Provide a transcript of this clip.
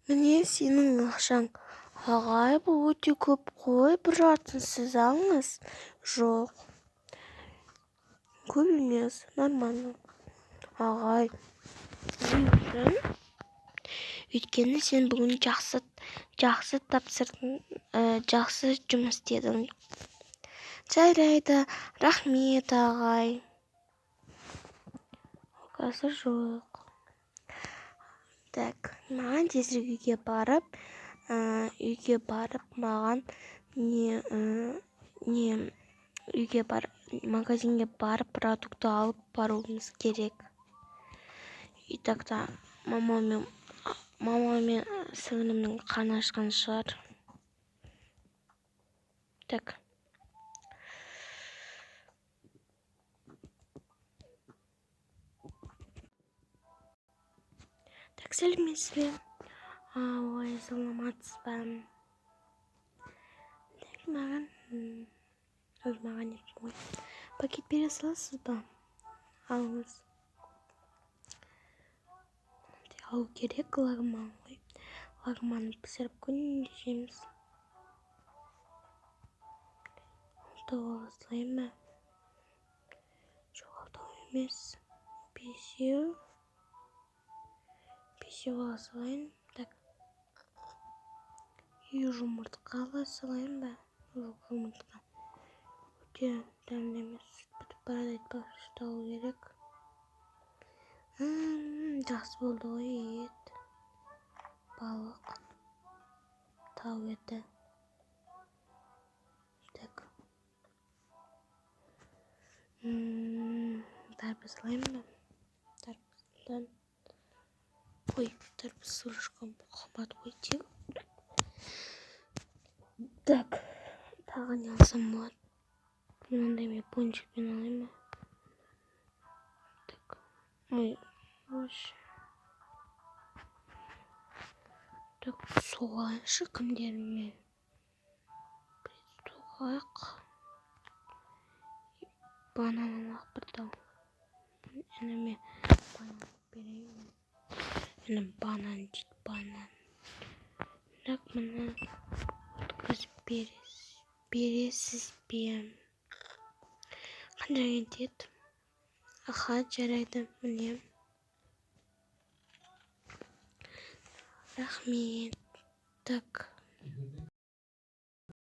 Міне сенің ақшаң. Ағай, бұл өте көп қой, бір жартысын сіз алыңыз. Жоқ. Көп емес, нормально. Ағай, не үшін? Өйткені сен бүгін жақсы тапсырдың, жақсы жұмыс істедің. Жарайды, рахмет, ағай. Қазір жоқ. Так, маған тезірек үйге барып, маған не үйге бар, магазинге барып продукты алып баруымыз керек. И так-то мама мен сіңілімнің қарны ашқан шығар. Так. Так, сәлеметсіз бе? Ой, саламатсыз ба? Так, маған, ой, маған не ғой. Пакет бере саласыз ба? Алыңыз. Алу керек лагман ғой. Лагманды пісіріп күнде жейміз. Алтау ала салайын ба? Жоқ, алтау емес. Бесеу. Бесеу ала салайын. Так. И жұмыртқа ала салайын ба? Жоқ, жұмыртқа өте дәмді емес. Сүт бітіп барады, айтпақшы, сүт алу керек. Жақсы болды ғой ет, балық, тауық еті. Так. Дарбыз алайын ба? Дарбыздан. Ой, дарбыз слишком қымбат қой тек. Так, тағы не алсам болады? Мынандай мен пончикпен алайын ба? Так, ой, ой. Так, су алайыншы кімдеріме. Су алайық. Банан алайық бір тал. Ініме банан берейін. Інім банан дейді, банан. Так, мына өткізіп бересіз бе? Қанша кетеді? Аха, жарайды, міне. Рахмет. Так.